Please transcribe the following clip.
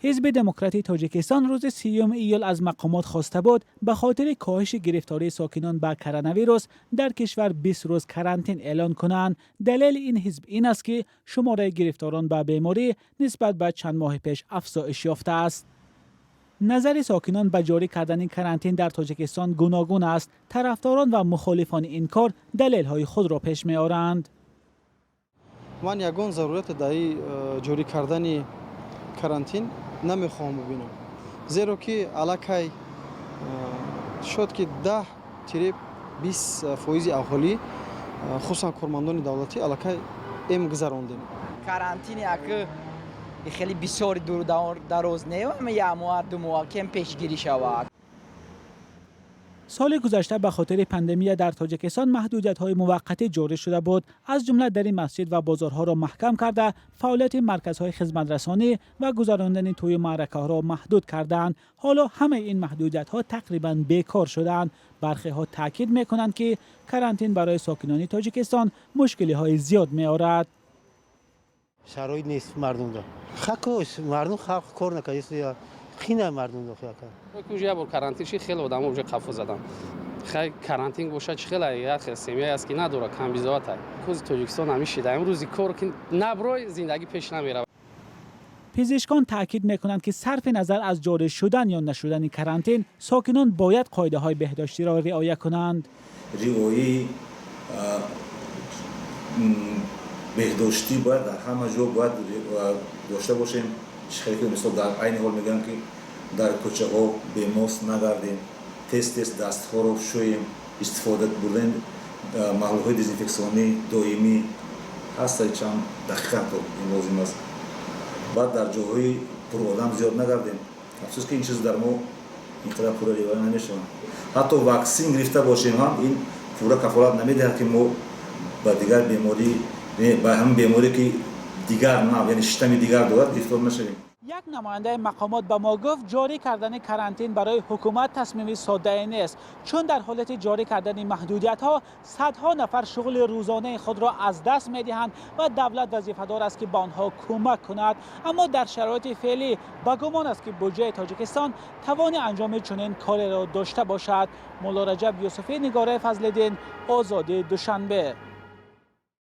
Ҳизби Демократии Тоҷикистон рӯзи 30 июл аз мақомот хоста буд, ба хотири коҳиши гирифтории сокинон ба коронавирус дар кишвар 20 рӯз карантин эълон кунанд. Далели ин ҳизб ин аст, ки шумораи гирифторон ба беморӣ нисбат ба чанд моҳи пеш афзоиш ёфтааст. Назари сокинон ба ҷорӣ кардани карантин дар Тоҷикистон гуногун аст. Тарафдорон ва мухолифони ин кор далелҳои худро пеш меоранд. Ман ягон зарурате дар ҷорӣ кардани карантин намехоҳам бубинам, зеро ки аллакай шояд ки 10-20 фоизи аҳолӣ, хусусан кормандони давлатӣ, аллакай эм гузарондем. Карантин як хеле бисёри дуру дароз не, як моҳ, 2 моҳ кем пешгирӣ шавад. Соли гузашта ба хотири пандемия дар Тоҷикистон маҳдудиятҳои муваққатӣ ҷорӣ шуда буд. Аз ҷумла дари масҷид ва бозорҳоро маҳкам карда, фаъолияти марказҳои хизматрасонӣ ва гузарондани тӯю маъракаҳоро маҳдуд кардаанд. Ҳоло ҳамаи ин маҳдудиятҳо тақрибан бекор шудаанд. Бархеҳо таъкид мекунанд, ки карантин барои сокинони Тоҷикистон мушкилиҳои зиёд меорад. Шароит нест мардумда, мардум, халқ кор накард, қина мардум. Уже як бор карантин ши, хеле одамо уже қафо задан. Хай, карантин бошад, чи хеле як хел семья аст, ки надора, камбизоата. Кӯзи Тоҷикистон ҳамин шида, имрӯзи кор ки наброй, зиндагӣ пеш намерава. Пизишкон таъкид мекунанд, ки сарфи назар аз ҷорӣ шудан ё нашудани карантин, сокинон бояд қоидаҳои беҳдоштиро риоя кунанд. Риояи беҳдоштӣ бояд дар ҳама ҷо бояд дошта бошем. Чӣ хеле ки, мисол, дар айни ҳол мегӯям, ки дар кӯчаҳо бе маска нагардем, тез тез дастҳоро шӯем, истифода бурдани маҳлулҳои дезинфексионӣ доимӣ ҳаста, чанд дақиқа ҳатто ин лозим аст. Баъд дар ҷойҳои пуродам зиёд нагардем. Афсӯс, ки ин чиз дар мо ин қадар пурра риоя намешаванд. Ҳатто ваксин гирифта бошем ҳам, ин пурра кафолат намедиҳад, ки мо ба дигар беморӣ, ба ҳамин беморӣ, ки дигар нав, яъне штамми дигар дорад, гирифтор нашавем. Як намояндаи мақомот ба мо гуфт, ҷорӣ кардани карантин барои ҳукумат тасмими соддае нест, чун дар ҳолати ҷорӣ кардани маҳдудиятҳо садҳо нафар шуғли рӯзонаи худро аз даст медиҳанд ва давлат вазифадор аст, ки ба онҳо кӯмак кунад. Аммо дар шароити феълӣ ба гумон аст, ки буҷаи Тоҷикистон тавони анҷоми чунин кореро дошта бошад. Мулло Раҷаб Юсуфӣ, Нигораи Фазлиддин, Озодӣ, Душанбе.